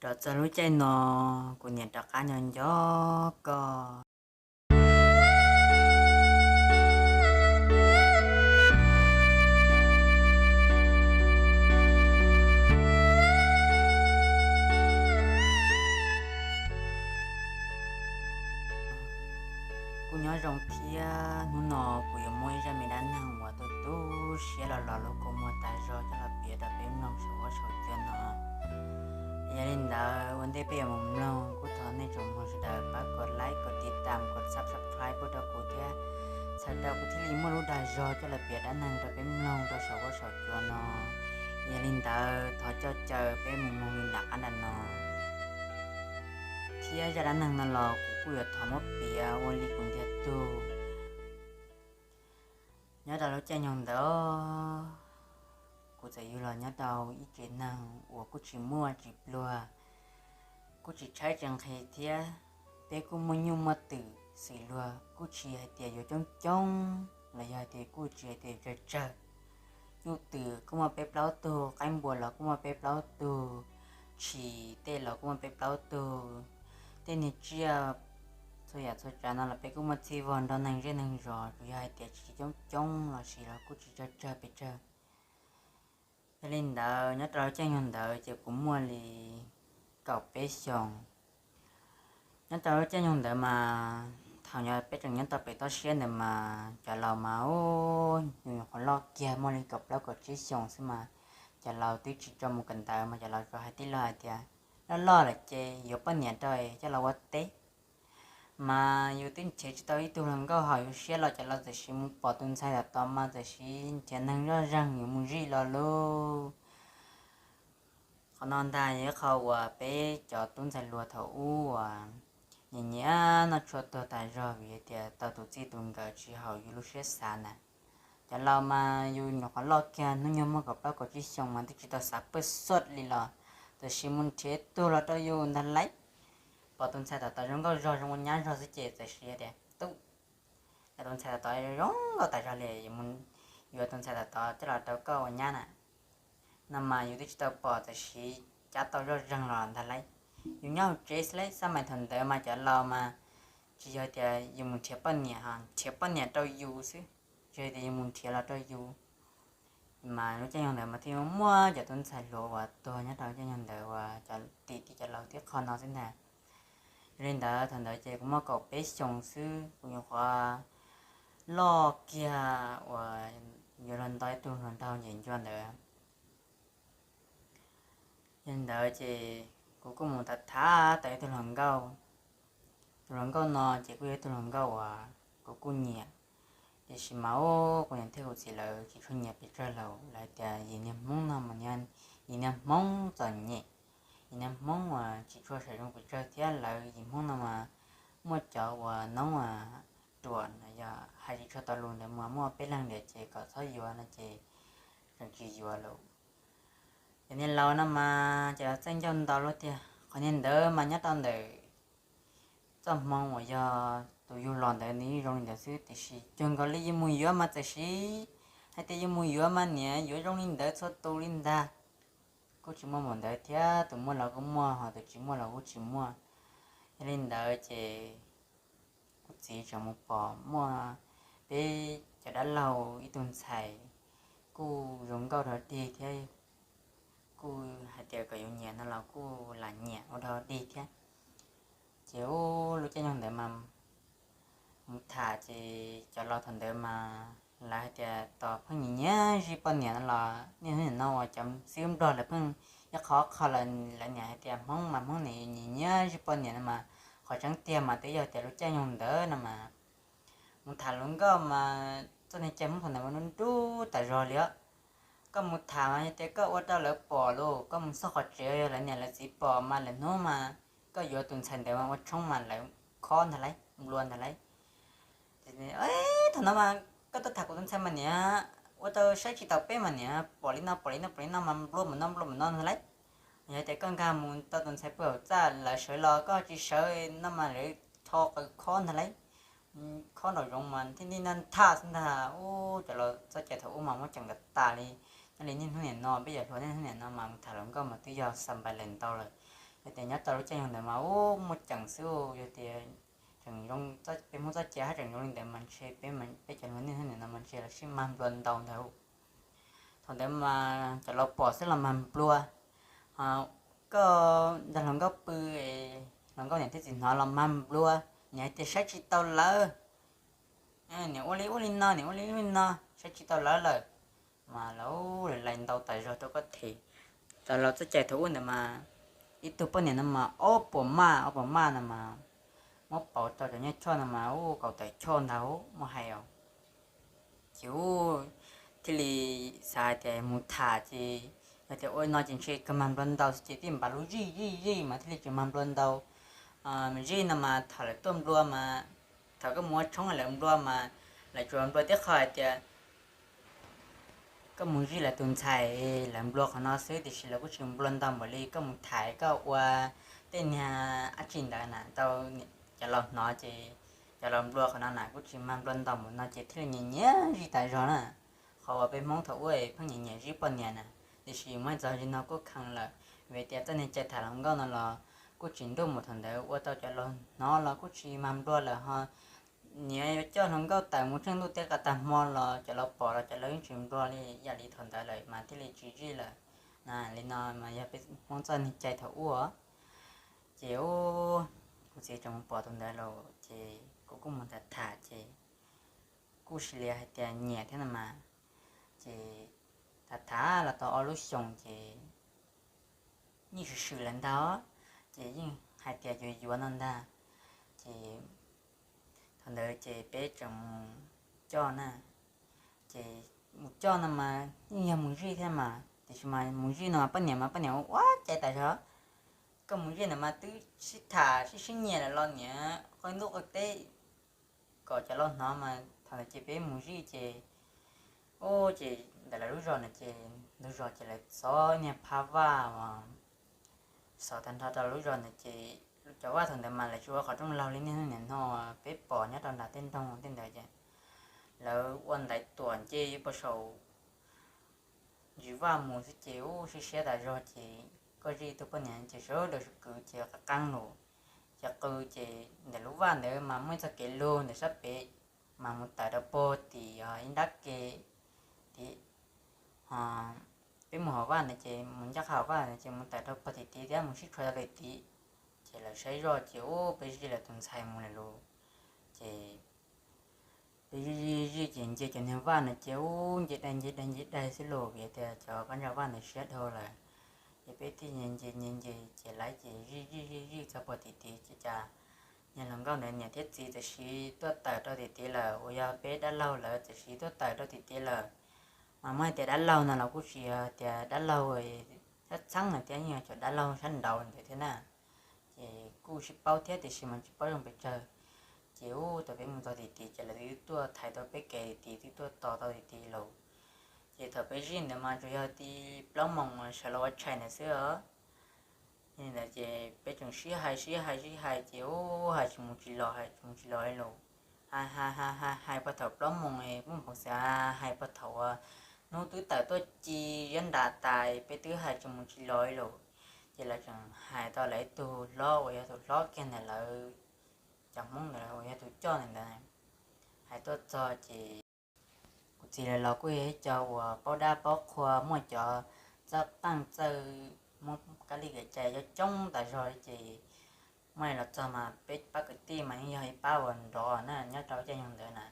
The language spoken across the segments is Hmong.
Los txog lub caij no, kuv niam rov qab nco nco koj. Kuj nyob zoo thiab, hnub no kuv yuav muaj ib zaj me dab neeg uas tu tu siab los los lub kua muag tas zog coj los piav rau peb mloog saum huab saum cua no. Yog li ntawd ua ntej peb yuav mus mloog, kuj thov nej tsoom mloog sawv daws pab kom like, kom tiv tam, kom subscribe pub rau kuv thiab, txhawm rau kuv thiaj li muaj lub dag zog coj los piav dab neeg rau peb mloog rau saum huab saum cua no. Yog li ntawd thov coj caw peb mus mloog li nram qab nram no. Thiab zaj dab neeg no los kuv kuj yuav thov muab piav ua li kuv ntiag tug. Nyob rau lub caij nyoog ntawd, kuv txawm yug los nyob rau ib tsev neeg uas kuj tsis muaj tsis pluag, kuj tsis tshaib tsis nqhis thiab. Peb kuj muaj nyuj muaj twm xws luag, kuj tsis hais tias yuav coob coob los yog hais tias kuj tsis hais tias yuav tsawg tsawg. Nyuj twm kuj muaj peb plaub tug, qaib npua los kuj muaj peb plaub tug, tshis tej los kuj muaj peb plaub tug. Tej niag tsiaj txhua yam txhua tsav no los peb kuj muaj txhij vog nrog neeg zej neeg zos, tsuas yog hais tias tsis coob coob los sis los kuj tsis tsawg tsawg pes tsawg. Yog li ntawd nyob rau lub caij nyoog ntawd ces kuv muaj li kaum peb xyoos. Nyob rau lub caij nyoog ntawd mas thaum peb tseem nyob tau pem toj siab ntawd mas cov laus mas ub, yus nyuam qhuav loj kiag muaj li kaum plaub kaum tsib xyoos xwb mas cov laus twb tsis tso mus kawm ntawv mas cov laus tsuas hais tij laug hais tias loj loj lawm ces yuav poj niam rau coj los ua teb. Mas yus twb nrhiav tsis tau ib tug hluas nkauj haum yus siab los cov laus txawm siv mus pom tus ntxhais tom tod mas txawm siv nrhiav neeg zoj zeeg yuav mus zij los lauj. Qhov no ntag yog ib qho uas peb cov tub ntxhais hluas thaum ub uas nyiam nyiam noj tshuaj tuag tas zog vim tias tau tus txij tus nkawm tsis haum yus lub siab xav ntag. Cov laus mas yus nyuam qhuav loj kiag hnub nyoog muaj kaum plaub kaum tsib xyoos mas twb tsis tau xav pawj xoj li los txawm siv mus nrhiav tug los rau yus ntag lauj. Pom tus ntxhais tom tod zoo nkauj zog zoo ua nyab zog xwb ces txawm siv tias tub, tus ntxhais tom tod zoo nkauj tas zog li, yuav tus ntxhais tom tod coj los rau koj ua nyab na. No mas yus twb tsis tau pom txawm siv cab tau zoj zeeg los ntag lauj. Yus nyob hauv tsev xwb lauj, xab mais thaum ntawd mas cov laus mas tsis yog tias yus mus nrhiav poj niam, nrhiav poj niam rau yus xwb, tsis yog tias yus mus nrhiav los rau yus. Mas lub caij nyoog ntawd mas thiaj muaj cov tub ntxhais hluas uas tuag nyob rau lub caij nyoog ntawd uas cov tim tij cov laus tib qho no xwb ntag. Yog li ntawd thaum ntawd ces kuv muaj kaum peb xyoos xwb, kuv nyuam qhuav loj kiag uas yuav luag nto ib tug hluas nraug ncees ncua ntawd. Yog li ntawd ces kuv kuj mus tham tham tau ib tug hluas nkauj. Tus hluas nkauj no ces kuj yog ib tug hluas nkauj uas kuv kuj nyiam, tiam sis mas ub, kuv niam thiab kuv txiv lawv tsis tshua nyiam pes tsawg, lawv hais tias yim niag Hmoob no mas yim niag Hmoob txom nyem, yim niag Hmoob uas tsis tshua sawv zoo pes tsawg thiab lawv yim Hmoob no mas muaj cov uas noob ruam no yog hais tsis tshua tau lus ntawd mas muaj peb leeg ntiag ces kom txhob yuav no ces tseem tsis yuav lawm. Cov niag laus no mas ces txawj ncauj ntau luaj tiag. Qhov niag ntawd mas nyob rau ntawm txoj hmoo uas yog tus yug los ntawd nws yeej zoo li ntawd xwb, tiam sis cuag nkaus li yuav mus yuav mas txawm siv hais tias yuav mus yuav mas niam yuav zoo li ntawd txhua tus li ntag. Kuj tsis muaj npaum ntawd thiab, tus muaj los kuj muaj, ho tus tsis muaj los kuj tsis muaj. Yog li ntawd ces kuv txiv tseem mus pom muaj peb cov dab laug ib tug ntxhais kuj zoo nkauj dog dig thiab, kuj hais tias kom yus nyiam no los kuj lam nyiam ua dog dig thiab. Ces ub, lub caij nyoog ntawd mas mus tham ces cov laus thaum ntawd mas lawv hais tias tos pheej nyiam nyiam zij poj niam no los niaj hnub nim no uas cov xib hwb Nplog lawv pheej ib qho qho lawv niam hais tias Hmoob mas Hmoob nyiam nyiam zij poj niam no mas qhov tseeb tiag mas twb yog tias lub caij nyoog ntawd no mas mus tham hluas nkauj mas txoj niag cai Hmoob thaum ntawd mas nruab nrub tas zog li os. Koj mus tham mas yog tias koj ua rau lawv pom lauj, koj mus txog qhov tsev yog lawv niam lawv txiv pom mas lawv hnub mas koj yuav tus ntxhais ntawd mas ua tshoob mas lawv khob ntag lauj, nplua ntag lauj. Thaum no mas koj tuaj tham kuv tus ntxhais mas niam ua tau saib tsis taus peb mas niam pom li no pom li no pom li no mas nplua mus no nplua mus no ntag lauj. Yog tias koj nkag mus tau tus ntxhais pw hauv txaj lawv sawv los koj tsis sawv no mas lawv tho qaws khob ntag lauj. Khob nraum zoov mas thiaj li nag nthaj xwb ntag. Ub, cov laus txoj cai thaum ub mas muab ceem tas tas li. Nyob li niaj hnub nim no peb yawg hluas niaj hnub nim no mas mus tham hluas nkauj mas twb yog xa npais lawm ntau lawm. Yog tias nyob rau lub caij nyoog ntawd mas ub muaj ceem xwb, yog tias tseem zoo, peb Hmoob txoj cai hab tseem zoo li ntawd mas ntshe peb, peb cov hluas neej hnub no mas ntshe los sib mag nplua ntau ntag. Thaum ntawd mas cov laus pom xwb los mag nplua, koj ntag hluas nkauj pw, hluas nkauj niam thiab txiv hnov los mag nplua, niam hais tias saib tsis tau lawv, niam ua li ua li no, niam ua li ua li no, saib tsis tau lawv lawm. Mas lawv lais ntau tas zog rau koj them. Cov laus txoj cai thaum ub ntawd mas ib tug poj niam no mas ob puas maj, ob puas maj no mas muab pauv rau cov nyuag choj no mas ub kaum tawm choj ntag muaj hais os. Ces ub thiaj li xav hais tias mus tham ces yog tias ua no ces ntshe kawg mag nplua ntau xwb ces thiaj npav lub zij zij zij mas thiaj li tsis mag nplua ntau. Zij no mas thaum lawv tuaj nplua mas, thaum koj mus ua tshoob lawv nplua mas lawv tsuas nplua tib qho hais tias koj mus zij lawv tus ntxhais, lawv nplua qhov no xwb tiam sis lawv kuj tsis nplua ntau npaum li koj mus tham koj ua tej niag dab tsi ntawd na tau cov laus hnov ces cov laus nplua qhov no na kuj tsis mag nplua ntau npaum no ces thiaj li nyiam nyiam zij tas zog na. Qhov uas peb Hmoob thaum ub pheej nyiam nyiam zij poj niam na, tiam sis muaj ib txog li no kuj kheev lawm, vim tias txoj niag cai tham hluas nkauj no los kuj tsis ntuj mus thaum ntawd ua tau cov laus hnov los kuj tsis mag nplua lawm ho. Niam yuav coj hluas nkauj tawm mus tsheej ntuj teb qa tag hmo los cov laus pom los cov laus yeej tsis nplua li ib yam li thaum ntawd lawm mas thiaj li tsis zij lawm. Li no mas yog peb Hmoob txoj niag cai thaum ub. Ces ub, kuv txiv tseem mus pom tus ntawd lawm ces kuv kuj mus tham tham ces kuj sis li hais tias nyiam thiab no mas, ces tham tham los tau ob lub xyoos ces yeej swm swm lawm ntag, ces yeej hais tias yuav yuav no ntag. Ces thaum ntawd ces peb tseem mus coj na, ces mus coj no mas yeej yog mus zij thiab mas tiam sis mas mus zij no mas poj niam mas poj niam ua ua cai tas zog. Koj mus zij ntawd mas twb sib tham sib sib nyiam lawm los niam qw ntuj qw teb kom cov laus hnov mas thaum ntawd ces peb mus zij ces ub ces ntawm lawv lub zos na ces ntug zos ces lawv xov niag phab vaj uas xov tag nrho rau lub zos ntawd ces cov vaj thaum ntawd mas lawv tsis ua qhov rooj laug li niaj hnub niam no peb pom nyob rau nram tej nroog tej ntawd ces lawv ua ntaiv tuam nce yuav pos saum ntsis vaj mus xwb ces ub siab siab tas zog ces koj zij tus poj niam ces sawv daws sawv kwv ces qeeb qeeb lawm. Ces qw ces ntawm lub vaj ntawd mas muaj ib txoj kev lug ntawm sab pem mas mus tawm rau puag tim ib nrab ke tim peb mus hauv vaj ntawd ces mus ncaj qha hauv vaj ntawd ces mus tawm rau puag tim tid thiab mus sib tshuav rau tim tid. Ces lawv saib zoj ces ub peb zij lawv tus ntxhais mus lawm lauj. Ces peb zij zij zij ces nce cov niag vaj ntawd ces ub nce daig nce daig nce daig xwb lauj vim tias cov pab ntsa vaj ntawd siab dhau lawm. Ces peb thiaj nce nce nce nce ces lawv ces zij zij zij zij txog puag tim tid ces cas niag hluas nkauj ntawd niam thiab txiv txawm sis tuaj tawm rau tim tid lawm uas yog peb dab laug lawv txawm sis tuaj tawm rau tim tid lawm. Mas muab hais tias dab laug no los kuj tsis yog tias dab laug sab txheeb no thiab yeej yog cov dab laug sab nraud ntawd thiab na. Ces kuj sib paub thiab tiam sis mas tsis paub zoo pes tsawg. Ces ub thaum peb mus txog tim tid ces lawv twb tuaj thaiv tau peb kev tim tid twb tuaj tos tau tim tid lawm. Ces thaum peb zij ntawd mas tsuas yog ti plaub moos sawv los ua tshais ntawd xwb os. Yog li ntawd ces peb tseem sib hais sib hais sib hais ces ub hais tsis mus tsis los hais tsis mus tsis los li lawm. Hais hais hais hais hais puag thaum plaub moos es kuj nphoov xav hais puag thaum uas hnub twb tawm tuaj ci ziab nram tas peb twb hais tsis mus tsis los li lawm. Ces lawv tseem hais tau lawv ib tug hlob uas yog tus hlob kiag ntawm lawv cov Hmoob ntawd uas yog tus coj ntawm ntawd hais tuaj txog ces kuv txiv lawv los kuj yog ib co uas paub dab paub qhua muaj cov txawj qeej txawj muab kab li kev cai coob coob tas zog li ces muaj li los txog mas peb pab kwv tij mas yeej yog ib pab uas nrov na nyob rau caij nyoog ntawd na,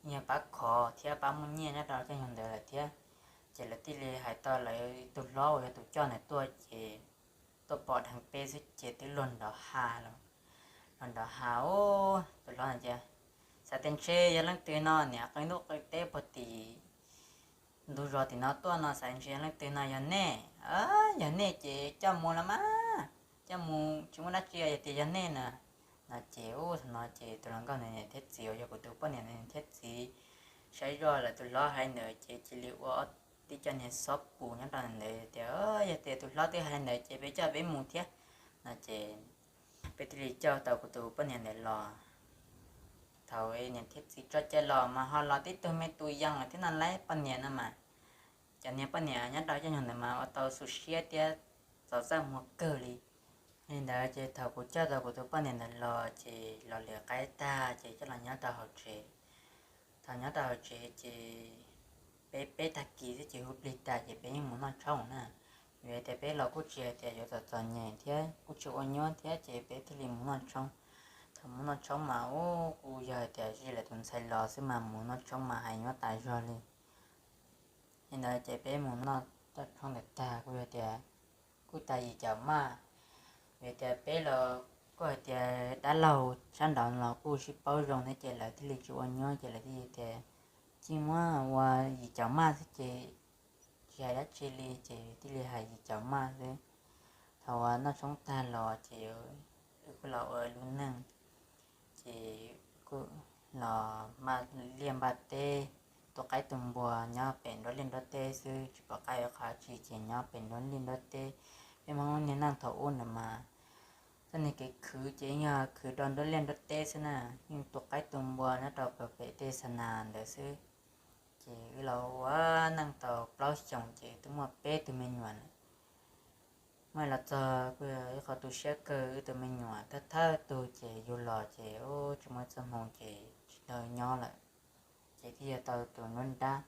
yeej yog pab khov thiab pab muaj nyiaj nyob rau caij nyoog ntawd lawm thiab. Ces lawv thiaj li hais tau lawv tus hlob uas yog tus coj ntawd tuaj ces tuaj pom dheev peb xwb ces twb luag nrov ha lawm. Luag nrov ha ub tus hlob ntawd tias, xav tias ntshe yog leej twg no niam qw ntuj qw teb puag tim ntug zos tim no tuaj no xav ntshe yog leej twg no yog nej, yog nej ces coj mus los mas, coj mus tsis muaj dab tsi yog tias yog nej na. No ces ub thaum no ces tus hluas nkauj ntawd niam thiab txiv uas yog kuv tus poj niam ntawd niam thiab txiv saib zoj lawv tus hlob hais ntawd ces cia li ua ob tib co niag xob pus nyob rau ntawd tias yog tias tus hlob twb hais ntawd ces peb coj peb mus thiab. No ces peb thiaj li coj tau kuv tus poj niam ntawd los. Thaum niam thiab txiv tso cai los mas ho los tib tug me tus yees lawm thiab no lawm poj niam no mas. Cov niag poj niam nyob rau caij nyoog ntawd mas ua tau xu siab thiab txaus txaj muag kawg li. Li ntawd ces thaum kuv coj tau kuv tus poj niam ntawd los ces los lwm qaib tag ces coj los nyob rau hauv tsev. Thaum nyob rau hauv tsev ces peb peb tag kis xwb ces hu plig tas ces peb yeej mus noj tshoob na. Vim tias peb los kuj tsis hais tias yuav txom txom nyem thiab kuj tsis ua nyuab thiab ces peb thiaj li mus noj tshoob. Thaum mus noj tshoob mas ub kuj yog hais tias zij lawv tus ntxhais los xwb mas mus noj tshoob mas hais nyuab tas zog li. Li ntawd ces peb mus noj tshoob ntawd tag kuj yog tias kuj tag yim caum maj. Vim tias peb los kuj hais tias dab laug sab nraud los kuj sib paub zoo thiab ces lawv thiaj li tsis ua nyuab ces lawv thiaj li tias, Tsis muab, ua yim caum maj xwb ces tsis hais dab tsi li. Ces thiaj li hais yim caum maj xwb. Thaum uas noj tshoob tag los ces wb kuj los ua lub neej, ces kuj los npaj liaj npaj teb, tu qaib tu npua nyob pem nruab liaj nruab teb xwb tsis pom qab yuav qhov tsi ces nyob pem nruab liaj nruab teb. Peb Hmoob niag neej thaum ub ntawd mas txoj niag kev khwv ces yeej yog khwv rau nruab liaj nruab teb xwb na, yeej tu qaib tu npua nyob rau pem tej xa nas ntawd xwb. Ces wb los ua neej tau plaub xyoos ces twb muaj peb tug me nyuam lawm. Muaj los txog kuj yog ib qho tu siab kawg, wb tus me nyuam thawj thawj tug ces yug los ces ub tsis muaj txoj hmoo ces tsis nrog nyob lawm. Ces thiaj yug tau tus nruab nrab,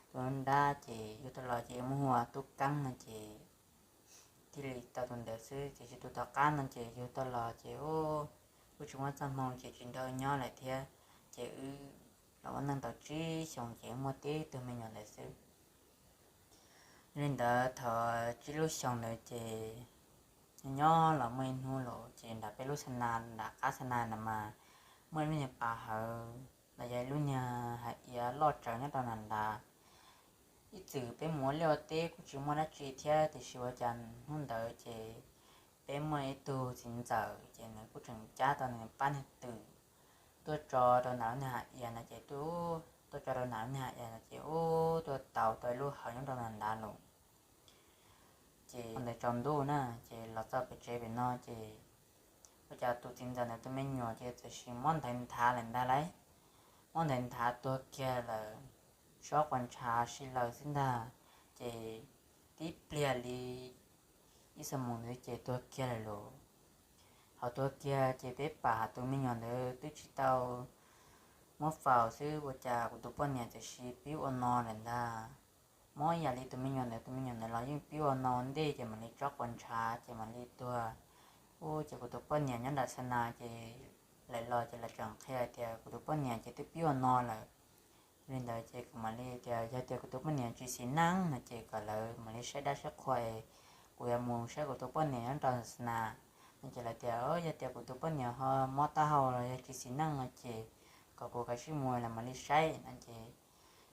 tus nruab nrab ces yug tau los ces muab hu ua Tub Keeb no ces thiaj li tau tus ntawd xwb. Tiam sis tus tom qab no ces yug tau los ces ub kuj tsis muaj txoj hmoo ces tsis nrog nyob lawm thiab. Ces wb los ua neej tau tsib xyoos ces muaj tib tug me nyuam ntawd xwb. Yog li ntawd thaum tsib lub xyoos ntawd ces nyob los muaj ib hnub los ces nram peb lub xa nas, nram qab xa nas ntawd mas muaj ib lub niag pas hawv los yog ib lub niag hais iav loj tsawv nyob rau nram nrad. Ib txwm peb mus ua liaj ua teb kuj tsis muaj dab tsi thiab tiam sis ua cas hnub ntawd ces peb muaj ib tug txiv ntxawm ces nws kuj tseem cab tau nws pab niag twm tuaj tso rau nram lub niag hais iav no ces tuaj, tuaj tso rau nram lub niag hais iav no ces ub tuaj tau tau ib lub hawv nyob rau nram nrad los. Ces ntawd tsaus ntuj na ces los txog pem tsev pem no ces ua cas tus txiv ntxawm ntawd tus me nyuam ces txawm sis mob ntawd nthav lawm ntag lauj. Mob ntawd nthav tuag kiag lawm, tsob quas ntshav si lawm xwb ntag. Ces tib pliag li ib xuab moos ntawd ces tuag kiag lawm lauj. Hos tuag kiag ces peb pam tus me nyuam ntawd twb tsis tau muab faus xwb ua cas kuv tus poj niam txawm sis pib ua no lawm ntag. Mob ib yam li tus me nyuam ntawd, tus me nyuam ntawd los yeej pib ua no ua ntej ces mam li tsob quas ntshav ces mam li tuag. Ub ces kuv tus poj niam nyob nram xa nas ces lawv los ces lawv tseem qhia tias kuv tus poj niam ces twb pib ua no lawm. Yog li ntawd ces kuv mam li tias yog tias kuv tus poj niam tsis xis neej no ces kom lawv mam li saib dab saib qhua es kuv yuav mus saib kuv tus poj niam nyob rau xa nas no ces lawv tias yog tias kuv tus poj niam ho mob taub hau los yog tsis xis neej no ces kom kuv kav tsij mus lawv mam li saib no ces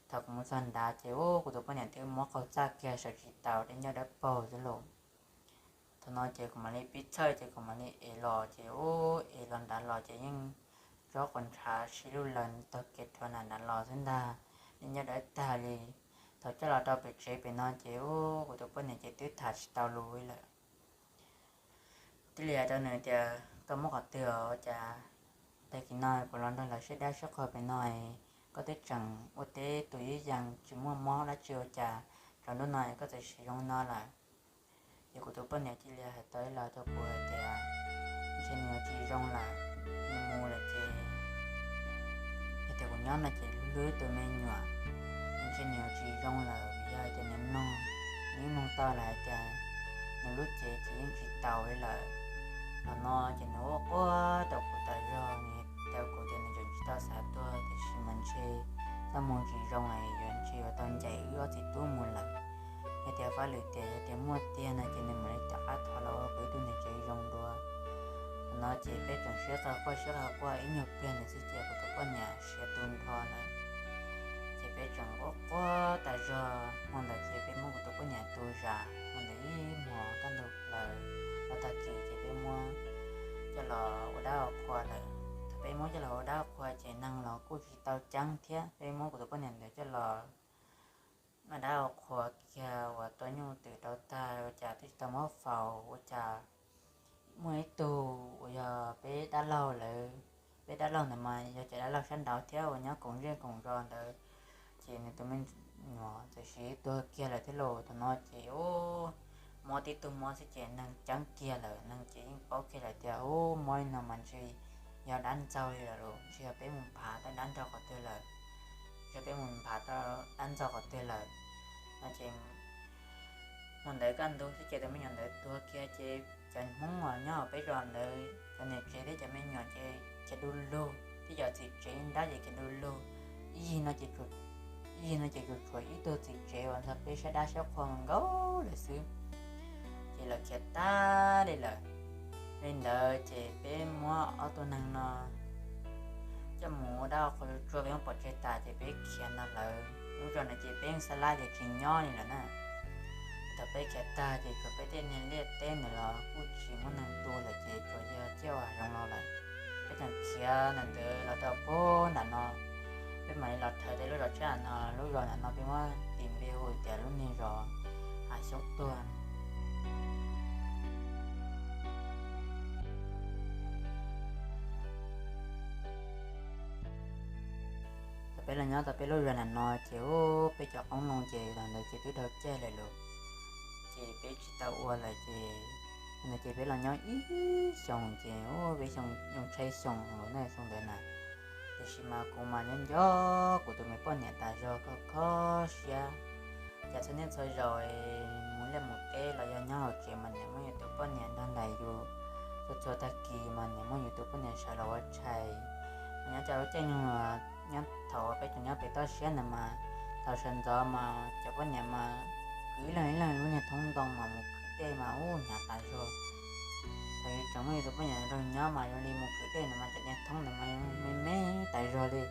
thaum kuv mus txog nrad ces ub kuv tus poj niam twb mob qaug txaj kiag sawv tsis tau, dej ncauj dawb paug xwb lauj. Thaum no ces kuv mam li pib txhawj ces kuv mam li ev los ces ub ev los nrad los ces yeej tsob quas ntshav si lug lawm taug kev rau nram nrad los xwb ntag, dej ncauj dawb tag li. Thaum coj los rau pem tsev pem no ces ub kuv tus poj niam ces twb tham tsis tau lus li lawm. Thiaj li hais rau nws tias koj mob qhov twg os, ua cas tag kis no kuv los nrog lawv saib dab saib qhua pem no koj twb tseem ua teb tus ib yam tsis muaj mob dab tsi ua cas tsaus ntuj no koj txawm sis zoo no lawm. Ces kuv tus poj niam cia li hais tau ib los rau kuv hais tias ntshe nws yuav tsis zoo lawm, nws mus lawm ces yog tias kuv nyob no ces hlub hlub tus me nyuam, ntshe nws yuav tsis zoo lawm vim yog hais tias nws mloog, nws yeej mloog tau lawm hais tias nws lub cev ces yeej tsis taus li lawm. Thaum no ces nws ua quaj rau kuv tas zog, nws hais rau kuv tias nws tseem tsis tau xav tuag tiam sis mas ntshe txoj hmoo tsis zoo lawm, yuav ntshe yuav tau ncaim wb ob txiv tub mus lawm. Yog tias faj lwm tiam yog tias muaj tiag no ces nws mam li rov qab thov los ua kuv ib tug niam tsev zoo dua. Thaum no ces peb tseem sib qawm quaj sib qawm quaj ib nyuag pliag ntawd xwb ces kuv tus poj niam siav tu nrho lawm. Ces peb tseem quaj quaj tas zog, hmo ntawd ces peb muab kuv tus poj niam tu zam, hmo ntawd ib hmos kaj ntug plaws los tag kis ces peb muab coj los ua dab ua qhua lawm. Thaum peb muab coj los ua dab ua qhua ces neeg los kuj tsis tau ceeb thiab, peb muab kuv tus poj niam ntawd coj los ua dab ua qhua kiag uas tua nyuj twm rau tag ua cas twb tsis tau muab faus ua cas muaj ib tug uas yog peb dab laug lawv, peb dab laug ntawd mas yog cov dab laug sab nraud thiab uas nyob koom zej koom zos ntawd, ces nws tus me nyuam txawm sis tuag kiag lawm thiab lauj. Thaum no ces ub, Muab tib tug mob xwb ces neeg ceeb kiag lawm, neeg ces yeej paub kiag lawm tias ub, mob li no mas ntshe yog dab ntxaug li lawm los ntshe yog peb mus nphav tau dab ntxaug qhov twg lawm, ntshe peb mus nphav tau dab ntxaug qhov twg lawm no ces mus ntawd kaj ntug xwb ces tus me nyuam ntawd tuag kiag ces cov Hmoob uas nyob peb zos ntawd cov niam tsev thiab cov me nyuam ces khiav du lug, thiab cov txiv tsev nrab ces khiav du lug. Ib yig no ces, ib yig no ces tsuas tshuav ib tug txiv tsev uas nrog peb saib dab saib qhua nkaus lawm xwb, ces lawv khiav tag li lawm. Li ntawd ces peb muab ob tug neeg no coj mus ua dab ua qhua tsuag peb muab pov tseg tas ces peb khiav no lawm. Lub zos ntawd ces peb yeej xa laj ces tsis nyob li lawm na. Thaum peb khiav tag ces tsuas peb tej niag liaj teb ntawd los kuj tsis muaj neeg tu lawm ces tsuas yog ciaj ua zoov los lawm. Peb tseem khiav ntawm ntawd los rau puag nram no, peb mam li los rhawv tej lub zos tshab no, lub zos nram no peb muab tis npe hu tias lub niag zos Hav Xyoob Tuag. Thaum peb los nyob tau peb lub zos nram no ces ub, peb cov qoob loo ces los ntawd ces twb dhau caij lawm lauj, ces peb tsis tau ua lawm ces, ntawd ces peb los nyob ib xyoos ces ub, peb zoo tshaib xyoo lawm na xyoo ntawd na. Tiam sis mas kuv mas nyob nco kuv tus me poj niam tas zog kho kho siab. Cas txhua niaj txhua zaus mus liaj mus teb los yog nyob hauv tsev mas niam muab yus tus poj niam nrog nraim yus, txhua txhua tag kis mas niam muab yus tus poj niam sawv los ua tshais. Mas nyob rau lub caij nyoog, nyob thaum uas peb tseem nyob pem toj siab ntawd mas, thaum sawv ntxov mas cov poj niam mas kwv ib leeg ib leeg lub niag thoob ntoo mas mus khwv dej mas ub hnyav tas zog. Thaum yus tseem muaj yus tus poj niam nrog nyob mas yuav li mus khwv dej ntawd mas cov niag thoob ntawd mas me me tas zog li.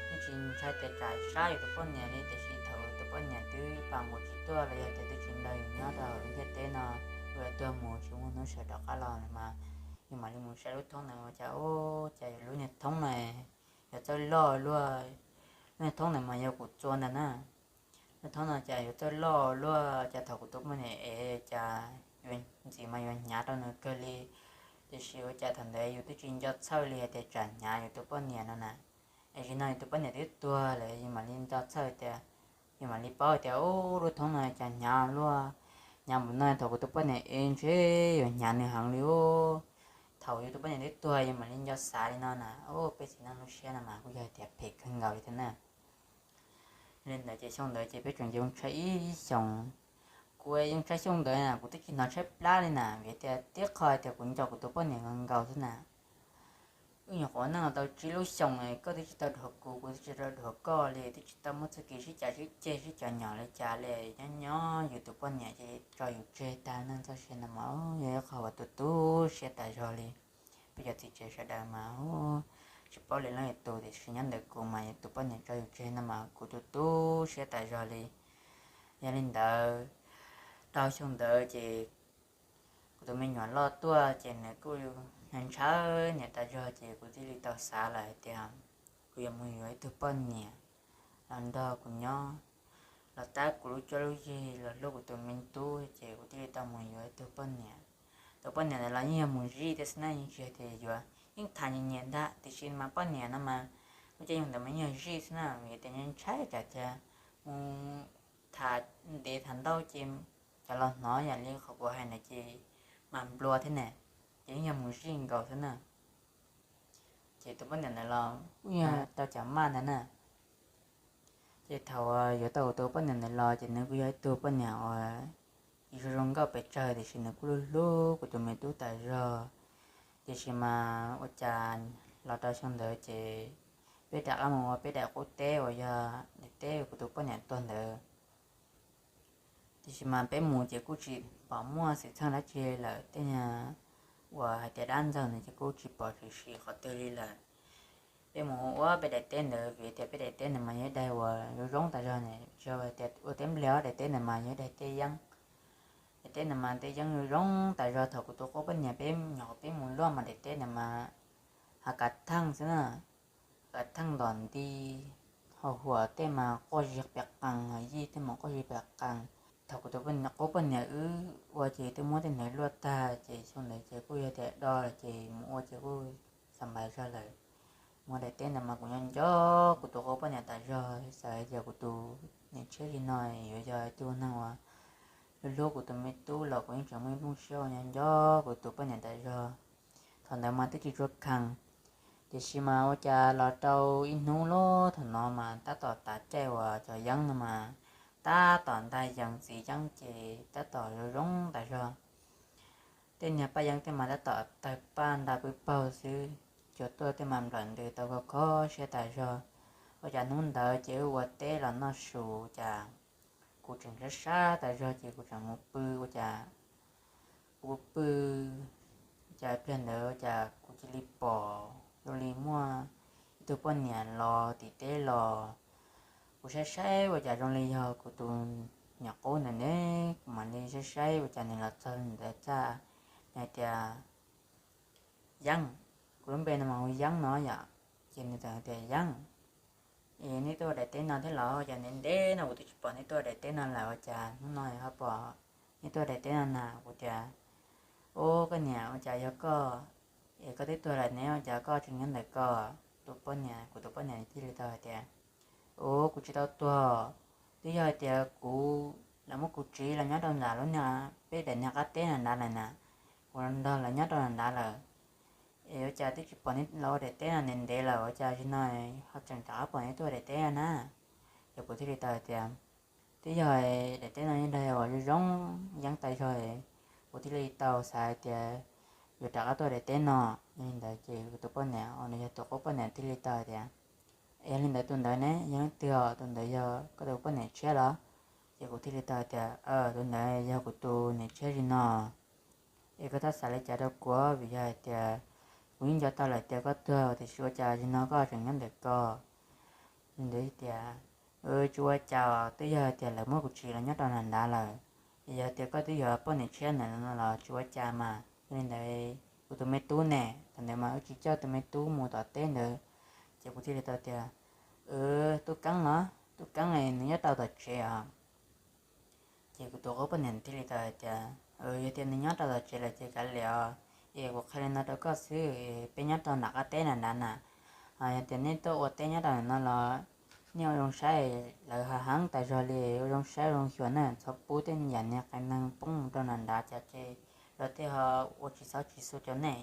Yeej tsis ntshai tias tsam sab yus tus poj niam li, tiam sis thaum yus tus poj niam twb pam nkaus tsis tuaj los yog tias twb tsis nrog yus nyob rau hauv lub ntiaj teb no, yuav tuag mus tsis muaj hnub sawv rov qab los mas, yus mam li mus saib lub thoob ntawd ua cas ub, cas yus lub niag thoob na yuav txawj loj luaj. Lub niag thoob ntawd mas yog kuv txua ntag na. Lub thoob no cas yuav txawj loj luaj, cas thaum kuv tus poj niam ev cas yuav ntxiv mas yuav hnyav rau nws kawg li. Tiam sis ua cas thaum ntawd yus twb tsis nco txhawj li hais tias tsam hnyav yus tus poj niam no na. Es zaum no yus tus poj niam twb tuag lawm yus mam li nco txhawj tias, yus mam li paub tias ub, lub thoob no cas hnyav luaj. Hnyav npaum no thaum kuv tus poj niam ev ntshe yuav hnyav nws heev li ub. Thaum yus tus poj niam twb tuag yus mam li nco xav li no na. Ub, peb txiv neej lub siab no mas kuj yog tias phem kawg nkaus li thiab na. Li ntawd ces xyoo ntawd ces peb tseem yoo tshaib ib xyoos. Kuv yoo tshaib xyoo ntawd na kuv twb tsis hnov tshaib plab li na, vim tias tib qho tias kuv nco kuv tus poj niam nkaus nkaus xwb na. Wb nyuam qhuav neej los tau tsib lub xyoos, koj twb tsis tau dhuav kuv, kuv twb tsis tau dhuav koj li, twb tsis tau muaj txoj kev sib cav sib ceg sib cov nyom li cas li. Nyob nyob yus tus poj niam ces tso yus tseg tag neej txoj sia no mas yog ib qho uas tu tu siab tas zog li. Peb cov txiv tsev sawv daws mas tsis paub li leej twg tus, tiam sis nyob ntawm kuv mas yus tus poj niam tso yus tseg no mas kuv tu tu siab tas zog li. Yog li ntawd, rau xyoo ntawd ces kuv tus me nyuam loj tuaj ces nws kuj ntshaw niam tas zog ces kuv thiaj li tau xav lawm hais tias kuv yuav mus yuav ib tug poj niam los nrog kuv nyob, los tab kuv lub cuab lub yig los hlub kuv tus me tub ces kuv thiaj li tau mus yuav ib tug poj niam. Tus poj niam ntawd los yeej yog mus zij thiab xwb na, yeej tsis yog tias yuav, yeej tham nyias nyias ntag, tiam sis mas poj niam no mas lub caij nyoog ntawd mas yeej yog zij xwb na, vim tias ntshai tsam tias mus tham ntev tham ntau ces cov laus hnov yam li qhov kuv hais ntawd ces mas nplua thiab na, ces yeej yog mus zij nkaus xwb na. Ces tus poj niam ntawd los kuj yog tau cov maj ntag na. Ces thaum yuav tau kuv tus poj niam ntawd los ces nws kuj yog ib tug poj niam uas zoo zoo nkauj pes tsawg, tiam sis nws kuj hlub hlub kuv tus me tub tas zog. Tiam sis mas ua cas los rau xyoo ntawd ces peb rov qab mus ua peb daim qub teb uas yog daim teb kuv tus poj niam tuag ntawd. Tiam sis mas peb mus ces kuj tsis pom muaj xwm txheej dab tsi lawm, tej uas hais tias dab ntxaug ntawd ces kuj tsis pom tshwm sim qhov twg li lawm. Peb mus ua peb daim teb ntawd vim tias peb daim teb ntawd mas yog ib daim uas zoo zoo tas zog ne, tsis yog tias ua teb nplej, daim teb ntawd mas yog ib daim teb yeeb. Daim teb ntawd mas teb yeeb zoo zoo tas zog, thaum kuv tus qub poj niam peb nyuam qhuav peb mus luaj mas daim teb ntawd mas hav kav theej xwb na, kav theej ntom nti, hau huam tej mas quaj zig pes qees, hau yij tej mas quaj zig pes qees. Thaum kuv tus qub poj niam wb ua ces twb muab tej ntawd luaj tag ces xyoo ntawd ces kuj yog tias do lawm ces mus ua ces kuj xav npais zog lawm. Mus daim teb ntawd mas kuv nyob nco kuv tus qub poj niam tas zog, xav hais tias kuv tus niam tshiab li no yuav yog ib tug neeg uas hlub kuv tus me tub los kuv yeej tseem muaj ib nplooj siab uas nco nco kuv tus poj niam tas zog. Thaum ntawd mas twb tsis tshua kheev, tiam sis mas ua cas los rau ib hnub lub thaum no mas tab tom tav caij uas cov yeeb no mas tab tom nta yees, txiv yeeb ces tab tom zoo zoo tas zog. Tej niag paj yeeb tej mas tab tom tawg paj nta pw paug xwb, cua tuaj tej mas nplawm ntws tau kho kho siab tas zog. Ua cas hnub ntawd ces wb ua teb los noj su, cas kuv tseem sab sab tas zog ces kuv tseem mus pw. Ua cas kuv pw, cas pliag ntawd cas kuv cia li pom zoo li muaj ib tug poj niam los tim teb los. Kuv saib saib ua cas zoo li yog kuv tus nyuam qub ntawd ne, kuv mam li saib saib ua cas nws los txog ntawd txaj, nws hais tias, Yeeb, kuv lub npe no mas hu Yeeb no yom. Ces nws txawm hais tias, Yeeb, es neb tuaj ua daim teb no thiab los? Ua cas ntev ntev no kuv twb tsis pom neb tuaj ua daim teb no lawm, ua cas hnub no ho pom neb tuaj ua daim teb no na? Kuv tias, Ub, koj niam, ua cas yog koj, es koj twb tuag lawm ne, ua cas koj tseem nyob ntawm koj? Tus poj niam, kuv tus poj niam thiaj li tau hais tias, Ub, kuv tsis tau tuag, twb yog hais tias kuv, lawv muab kuv tsiv los nyob rau nram lub niag, peb daim niag qab teb nram nrad lawm na. Kuv los nrog lawv nyob rau nram nrad lawm. Es ua cas twb tsis pom neb los ua daim teb no ntev ntev lawm, ua cas zaum no ho tseem rov qab pom neb tuaj ua daim teb na? Ces kuv thiaj li tau hais tias, Twb yog daim teb no yeej yog uas zoo zoo yeeb tas zog, kuv thiaj li tau xav hais tias yuav rov qab tuaj daim teb no. Yog li ntawd ces kuv tus poj niam uas nws yog tus qub poj niam thiaj li tau hais tias, Es yog li ntawd tus ntawd ne, yog leej twg os? Tus ntawd yog koj tus poj niam tshiab los? Ces kuv thiaj li tau hais tias, Tus ntawd yog kuv tus niam tshiab zaum no. Es koj txhob xav li cas rau kuv, vim yog hais tias kuv yeej nco tau lawm tias koj tuag, tiam sis ua cas zaum no koj tseem nyob ntawm ko? Li ntawd tias, Tsis ua cas, twb yog hais tias lawv muab kuv tsiv los nyob rau nram nrad lawm. Es yog tias koj twb yuav poj niam tshiab ntawm no los tsis ua cas mas. Yog li ntawd, kuv tus me tub ne, thaum ntawd mas wb tsis coj tus me tub mus tom teb ntawd. Ces kuv thiaj li tau tias, Tub Keeb los? Tub Keeb es nws nyob rau tom tsev os. Ces kuv tus qub poj niam thiaj li tau hais tias, Yog tias nws nyob rau tom tsev lawm ces kav liam os, es kuv qhia li no rau koj xwb, peb nyob rau nram qab teb nram nrad na. Yog tias neb tuaj ua teb nyob rau ntawm no los nej ua zoo saib, lawv hav heev tas zog li, ua zoo saib ua zoo xyuas na, txhob pub tej yam niag qias neeg poob mus rau nram nrad, cas ces luag tej ho ua tsis txob tsis xu rau nej.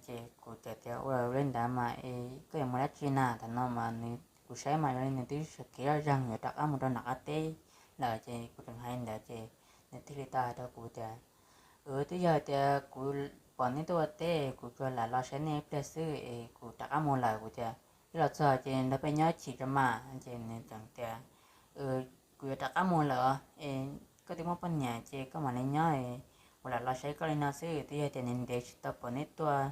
Ces kuv txawm tias, Ua li ntawd mas es koj yuav mus dab tsi na? Thaum no mas nws, kuv saib mas zoo li nws twb sawv kev zoj zeeg yuav rov qab mus rau nram qab teb lawm, ces kuv tseem hais li ntawd ces nws thiaj li tau hais rau kuv tias, Twb yog tias kuv pom neb tuaj ua teb, kuv tsuas lam los saib nej ib pliag xwb es kuv rov qab mus lawm. Kuv tias, Wb los txog ces nrog peb nyob ib chim tso mas. Ces nws tseem tias, Kuv yuav rov qab mus lawm os, es koj twb muaj poj niam ces koj mam li nyob, kuv lam los saib koj li no xwb. Twb yog tias ntev ntev tsis tau pom neb tuaj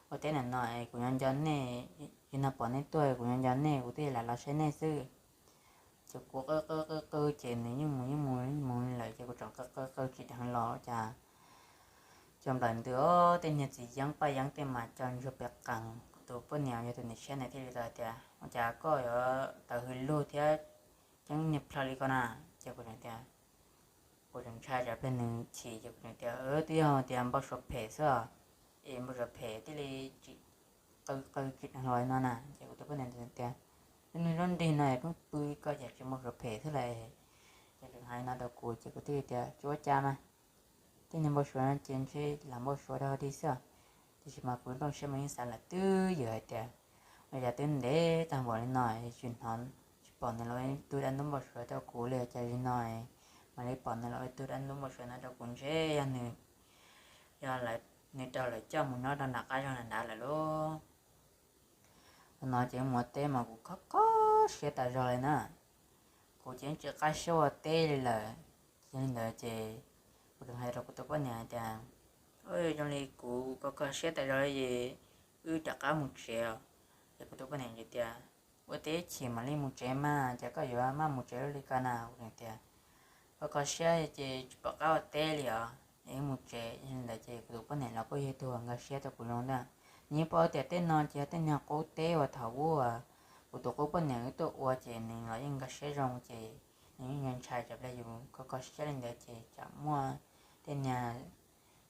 ua teb ntawm no es kuv nco nco nej, zaum no pom neb tuaj kuv nco nco nej, kuv thiaj lam los saib nej xwb. Ces kuv qw qw qw qw ces nws yeej mus yeej mus yeej mus lawm, ces kuv tseem qw qw qw tsis dheev los, cas cov nplawm ntws, tej niag txiv yeeb paj yeeb tej mas co ntsuag pes qees. Kuv tus poj niam yog tus niam tshiab ntawd thiaj li tau tias, Ua cas koj yuav tawv hws lug thiab ceeb niag plhaw li ko na? Ces kuv tias, kuv tseem ntshai tsam pliag nws chim, ces kuv tias, Twb yog tias npau suav phem xwb os, es npau suav phem thiaj li tsis qw qw tsis dheev los li no na. Ces kuv tus poj niam tias, Lub neej zaub nrig no es pheej pw ko cas tsis npau suav phem xwb lauj. Ces tseem hais li no rau kuv ces kuv thiaj li tias, Tsis ua cas mas, tej niag npau suav no ces ntshe lam npau suav rau hauv dig xwb os. Tiam sis mas kuv nplooj siab mas yeej xav lawm twb ywm hais tias, Ua cas twb ntev tag npaum li no tsis hnov, tsis pom nws los ua ib tug dab ntub npau suav rau kuv li, cas zaum no mam li pom nws los ua ib tug dab ntub npau suav no rau kuv, ntshe yog nws, yog nws raug lawv coj mus nyob rau nram qab zog nram nrad lawm lauj. Thaum no ces mus ua teb mas kuv kho kho siab tas zog li na. Kuv ces yeej tsis qab siab ua teb li lawm. Yog li ntawd ces kuv tseem hais rau kuv tus poj niam hais tias, Zoo li kuv kho kho siab tas zog li, wb rov qab mus tsev os. Ces kuv tus poj niam tias, Ua teb ib chim mam li mus tsev mas, cas koj yuav maj mus tsev luaj li ko na? Kuv tias, Kho kho siab ces tsis pom qab ua teb li os, es wb mus tsev. Yog li ntawd ces kuv tus poj niam los kuj yog tus uas nkag siab rau kuv zoo ntag. Nws yeej paub tias tej no ces yog tej niag qub teb uas thaum ub kuv tus qub poj niam wb tuaj ua ces nws los yeej nkag siab zoo, ces nws yeej ntshai tsam pliag yus kho kho siab li ntawd ces tsam muaj tej niag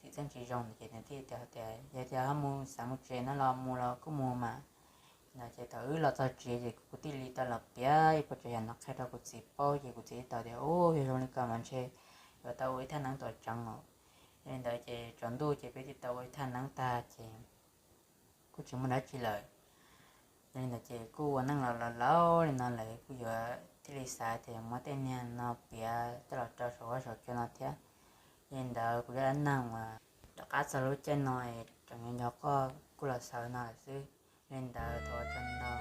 txheej tsis zoo ntawd ces nws thiaj tias tias, Yog tias ho mus xav mus tsev no los mus los kuj mus mas. No ces thaum wb los txog tsev ces kuv thiaj li tau los piav ib puas tsav yam no qhia rau kuv txiv paub, ces kuv txiv tau tias, Ub, yog zoo li ko mas ntshe yuav tau ua ib thaj neeb tuam tseev os. Yog li ntawd ces tsaus ntuj ces peb thiaj tau ua ib thaj neeb tag ces kuj tsis muaj dab tsi lawm. Yog li ntawd ces kuj ua neej los laus laus li no lawm kuj yuav thiaj li xav tias muab tej niag no piav coj los rau saum huab saum cua no thiab. Yog li ntawd kuv zaj dab neeg uas rov qab txog lub caij no es tseem nco nco qoj kuj los xaus no lawm xwb. Yog li ntawd thov ua tsaug ntau.